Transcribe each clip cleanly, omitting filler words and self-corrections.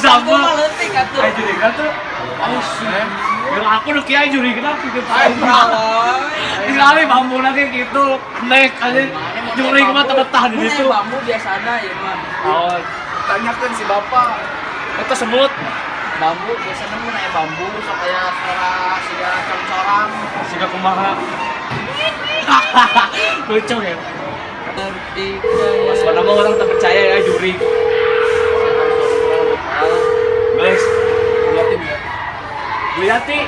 sama. Mah leutik atuh. Ayo jurig tuh. Yang aku nu kieu jurig kita gitu. Tinggal bambu lagi gitu, nek aja jurig mah teu betah di Mun situ. aya bambu biasana ieu mah. Oh, Tanyakan si bapak. eta semut. Bambu biasana mun aya bambu sok aya suara siga congcorang. Siga kumaha. Lucu ya. Mas mana mah orang terpercaya ya jurig. Guys, Liatin ya. Bu Yati.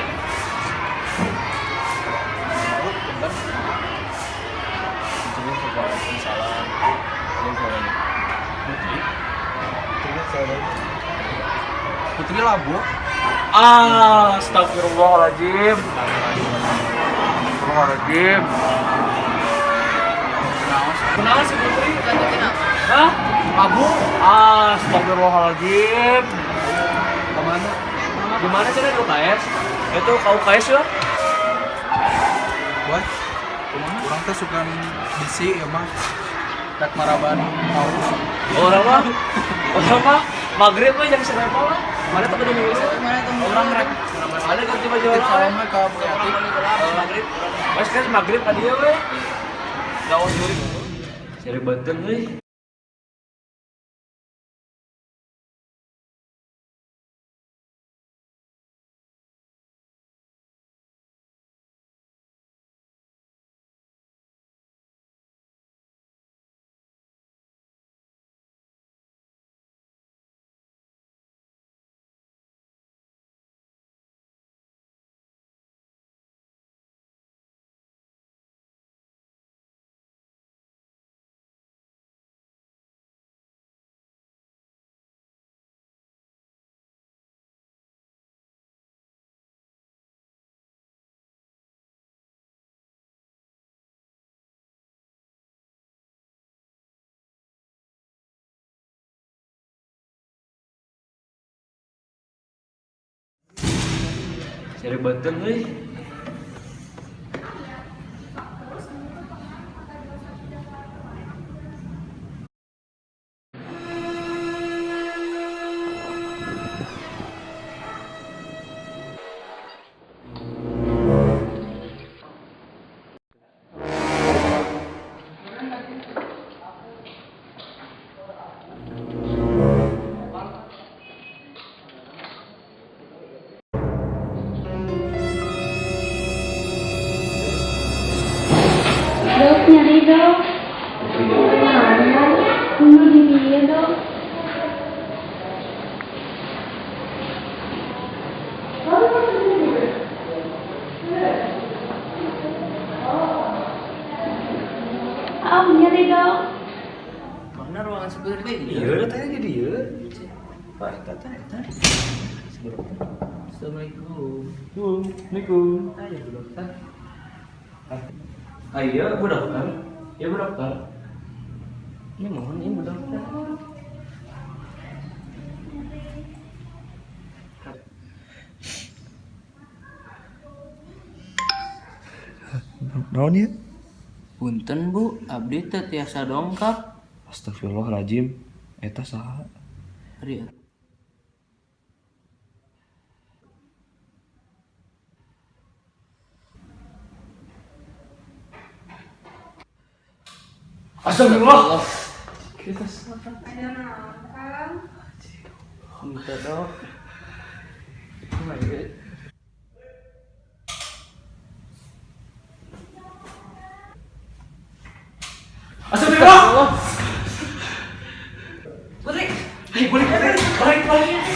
Putri labu. Ah, astagfirullahaladzim. Astagfirullahaladzim. Kenapa sih Putri? Hah? Labu. Ah, astagfirullahaladzim. Kemana? Gimana cara di UKS? Itu ke UKS ya? Buat. Orang teh suka bisi ya mah. Rek maraban haus. Orang mah maghrib mah jam seberapa lah? Mana tuh gedung ini? Orang rek Mana ganti baju titip orang? salam we ka Bu Yati. Maghrib. Mas kan maghrib tadi ya we. Gak mau jurig. Cari bantuan we. Cari bantuan we. Dok, nyeri dok. Mana? Ini di dia dok. Oh, nyeri dok. Mana ruangan sebenarnya teh? Iya, udah tanya di dia. Pak, eta teh eta. Assalamualaikum. Assalamualaikum. Ayo Bu dokter. Ah iya, Bu dokter. Iya Bu dokter. Ini mohon ini Bu dokter. Naon ya? Punten Bu, abdi teu tiasa dongkap. Astagfirullahaladzim. Eta saha? Ari Astagfirullah. Minta dok. Oh my God. Astagfirullah. Putri. Ayo balik, balik, balik, balik.